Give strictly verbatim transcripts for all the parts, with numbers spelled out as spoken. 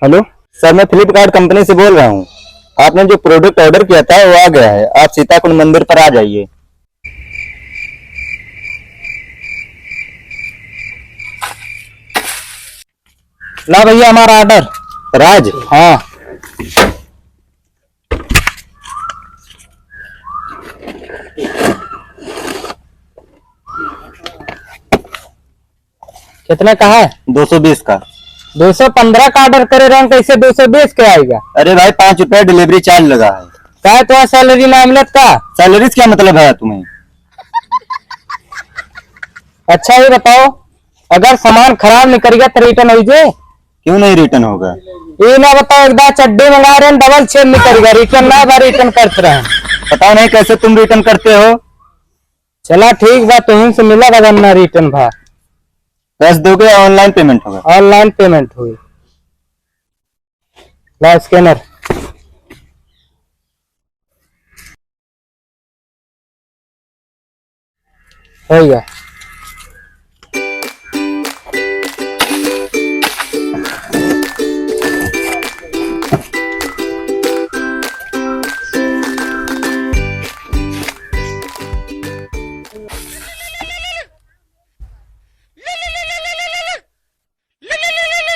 हेलो। सर, मैं Flipkart कंपनी से बोल रहा हूँ। आपने जो प्रोडक्ट ऑर्डर किया था, वो आ गया है। आप सीताकुंड मंदिर पर आ जाइए। ला भैया, हमारा ऑर्डर। राज? हाँ। कितने का है? दो सौ बीस का। दो सौ पन्द्रह का ऑर्डर करे रहेन, कैसे दो सौ बीस के आइगा? अरे भाई, पाँच रुपया डिलीवरी चार्ज लगा है। काहे, तोहार सैलरी ना मिलत का? सैलरी से क्या मतलब है तुम्हें? अच्छा, ये बताओ, अगर सामान खराब निकल गया तो रिटर्न होइ जे? क्यों नहीं रिटर्न होगा? ये ना बताओ, एक बार चड्डी मंगा रहे हैं, डबल छेद निकल गया, रिटर्न ना बा, रिटर्न करत रहे। पता नहीं कैसे तुम रिटर्न करते हो। चला ठीक बा, तुहिन से मिला बा, वरना रिटर्न भा। कैश दोगे या ऑनलाइन पेमेंट होगा? ऑनलाइन पेमेंट हुई। ला स्कैनर। हो गया।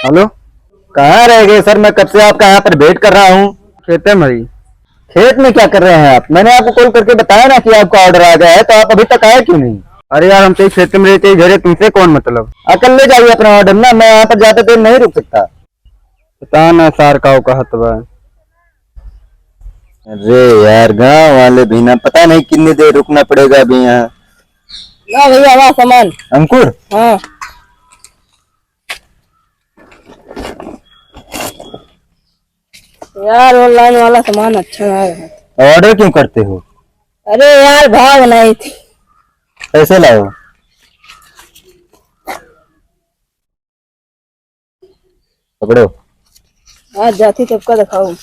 हेलो, कहाँ रह गए सर? मैं कब से आपका यहाँ पर वेट कर रहा हूँ। खेते में ही। खेत में क्या कर रहे हैं आप? मैंने आपको कॉल करके बताया ना कि आपका ऑर्डर आ गया है, तो आप अभी तक आए क्यों नहीं? अरे यार, हम तो खेते में रहते ही घरे, तुमसे कौन मतलब? अकल ले जाइए अपना ऑर्डर ना, मैं यहाँ पर ज्यादा देर नहीं रुक सकता। पता ना सार का कहत बा। अरे यार, गांव वाले भी ना, पता नहीं कितनी देर रुकना पड़ेगा अभी यहाँ। ला भैया, ला सामान। अंकुर? हाँ। यार, ऑनलाइन वाला सामान अच्छा ना है। ऑर्डर क्यों करते हो? अरे यार, भाव नहीं थी। कैसे लाओ? पकड़ो। आज जाती तब का दिखाओ।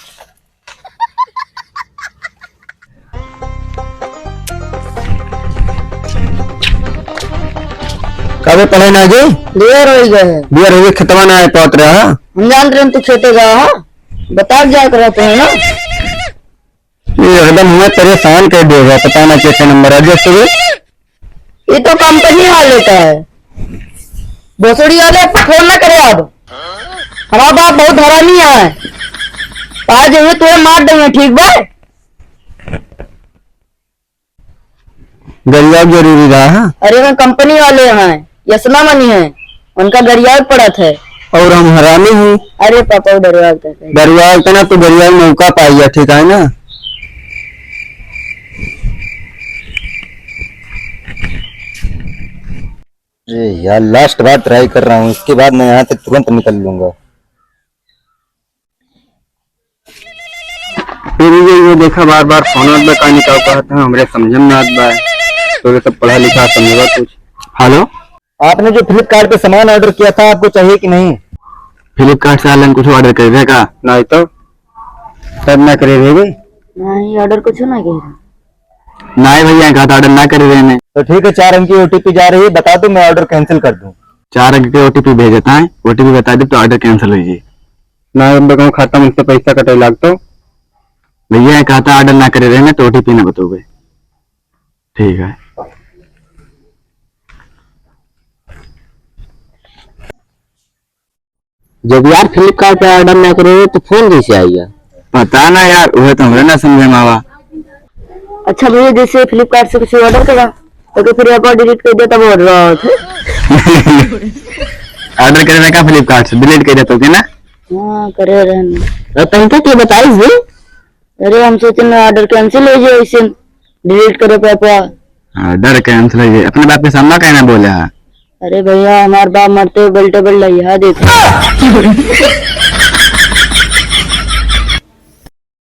काबे पढ़े ना गए? देर हो गए। देर हो गए, खेतवा ना आए पावत रहा। हम जानत रहे तू खेते गया हा, बता जात रहते हैं ना। ये एकदम हमें परेशान कर देगा, पता ना कैसे नंबर आ गया सुबह। ये तो कंपनी वाले का है। भोसड़ी वाले, अब फोन ना करे अब। हमारा बाप बहुत हरामी है। आज ये तोरे मार देंगे, ठीक बा? गरियाव जरूरी रहा है। अरे, वो कंपनी वाले हैं, यसना मनी है, उनका गरियाव पड़त है। और हम हरामी हूँ। अरे पापा, वो गरियाव कहते हैं। गरियाव के ना, तो गरियाव मौका पाइया, ठीक है ना? अरे यार, लास्ट बार ट्राई कर रहा हूँ, इसके बाद मैं यहाँ से तुरंत निकल लूंगा। फिर ये, ये देखा, बार बार फोन आत बा, का नहीं का कहत है, हमरे समझ में ना आत बा। तो ये सब पढ़ा लिखा समझबा कुछ। हेलो, आपने जो फ्लिपकार्ट पे सामान ऑर्डर किया था, आपको चाहिए कि नहीं? फ्लिपकार्ट से ऑनलाइन कुछ ऑर्डर कर रहे का? नहीं तो, सब ना करे रहे। नहीं, ऑर्डर कुछ ना किया। नहीं भैया, कहा था ऑर्डर ना करे रहे। तो ठीक है, चार अंक की ओटीपी जा रही है, बता दो, मैं ऑर्डर कैंसिल कर दूं। चार अंक के ओटीपी भेजता है, ओटीपी बता दे तो ऑर्डर कैंसिल हो जाए। ना, हम लोगों खाता में से पैसा कटे लाग तो। भैया, कहा था ऑर्डर ना करे रहे, तो ओटीपी ना बताओगे। ठीक है। जब यार फ्लिपकार्ट पे ऑर्डर ना करे तो फोन कैसे आएगा? पता ना यार, वह तो हमरे ना समझ में आवा। अच्छा भैया, जैसे फ्लिपकार्ट से कुछ ऑर्डर करा तो फिर ऐप डिलीट कर दिया तब ऑर्डर आवत है। ऑर्डर करे ना का फ्लिपकार्ट से, डिलीट कर देता के ना? हाँ, करे रहन। और तनका के बताइस जी? अरे, हम सोचन ऑर्डर कैंसिल हो जाए, इसे डिलीट करे पापा। ऑर्डर कैंसिल हो जाए, अपने बाप के सामना कहना बोले हा? अरे भैया, हमार बाप मरते हुए बेल्टे पर लइहा देते।